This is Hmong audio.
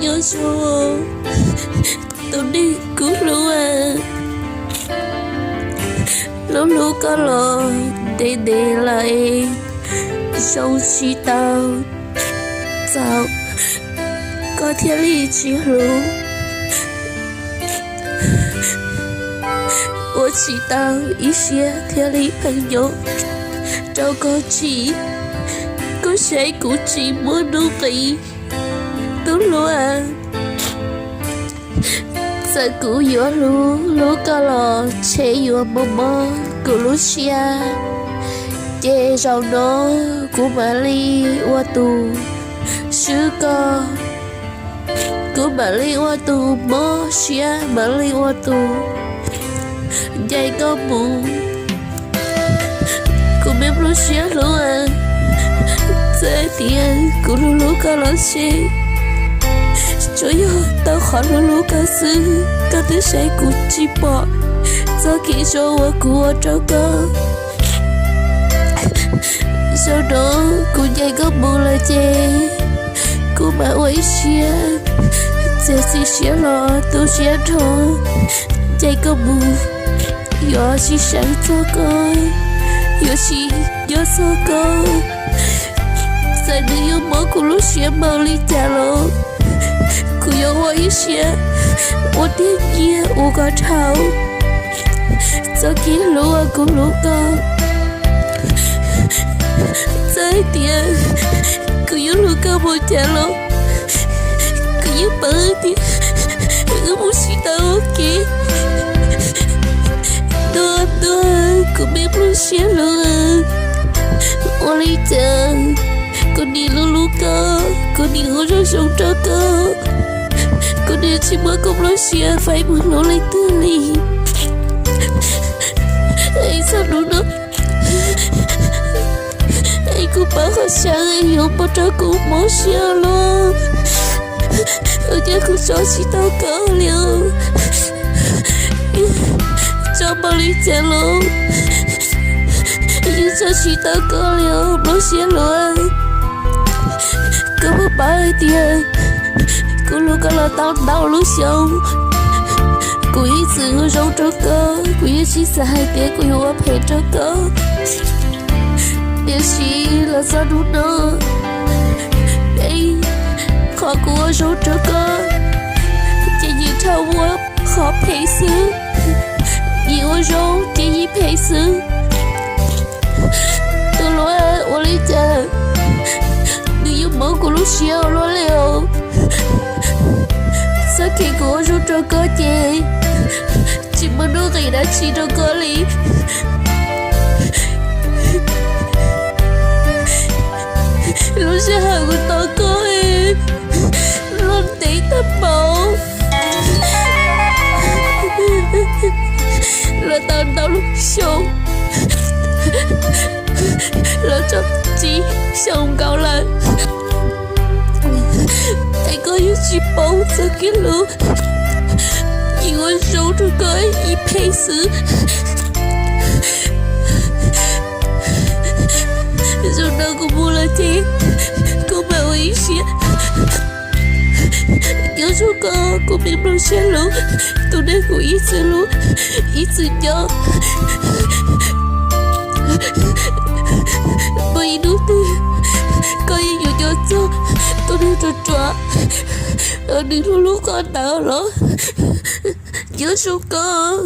Nyob zoo tus neeg kuv hlub, hlub hlub koj los ntev ntev lawm es zoo tsis tau, txaus koj thiaj li tsis hlub. Ua tsis tau ib siab thiaj li pheej nyob rau koj tsim, koj saib kuv tsis muaj nuj nqis. Tus hlub, txawm kuv yuav hlub hlub koj los ntshe yuav mob mob kuv lub siab. Ces zaum no kuv mam li ua tus swb koj, kuv mam li ua tus mob siab, mam li ua tus ncaim koj mus. Kuv me nplooj siab hlub, txawm tias kuv hlub hlub koj los ntshe tsuas yog tau qhov hlub hlub koj xwb, koj twb saib kuv tsis pom txoj kev zoo uas kuv ua rau koj. Zaum no kuv ncaim koj mus lawm ces kuv mam ua ib siab txiav txim siab los tu siab nrho ncaim koj mus. Yuav tsis seev txog koj, yuav tsis nyob txog koj. Txawm nws yuav mob kuv lub siab npaum li cas los kuv yuav ua ib siab ua tiag nyiaj ua kom dhau txoj kev hlub uas kuv hlub koj. Txawm hais tias kuv yuav hlub koj npaum cas los kuv yeej paub tias wb mus tsis tau ua ke. Ntuj, ntuj, kuv me nplooj siab hlub, ua li cas kuv nim hlub hlub koj, kuv nim ua zoo zoo rau koj, kuv nim tsis muab koj nplooj siab faib mus hlub leej twg li. Es txog hnub no es kuv paub qhov tseeb yuav ua rau kuv mob siab los ua cas kuv tso tsis tau koj li os. Tso npaum li cas los yeej tso tsis tau koj li os nplooj siab hlub. Koj puas paub hais tias kuv hlub koj los tau ntau lub xyoo, kuv ib txwm ua zoo rau koj, kuv yeej tsis xav hais tias kuv yuav ua phem rau koj. Tiam sis los txog hnub no, es qhov kuv ua zoo rau koj ces yeej dhau ua qhov phem xwb, yeej ua zoo ces yeej phem xwb. Tus hlub, ua li cas nws yuav mob kuv lub siab ua luaj li os. Txoj kev kuv ua zoo rau koj ces tsis muaj nuj nqis dab tsi rau koj li. Lub sij hawm kuv tos koj los ntev tag npaum, los tau ntau lub xyoo, los tau tsib xyoo nkaus lawm, es koj yeej tsis paub txoj kev hlub, yeej ua zoo rau koj ib phem xwb. Zaum no kuv mus lawm ces kuv mam ua ib siab nyob zoo koj, kuv me nplooj siab hlub, tus neeg kuv ib txwm hlub ib txwm nco. Muaj ib hnub twg koj yeej yuav nco txog tus neeg ruam ruam uas nws hlub hlub koj ntawd los. Nyob zoo koj,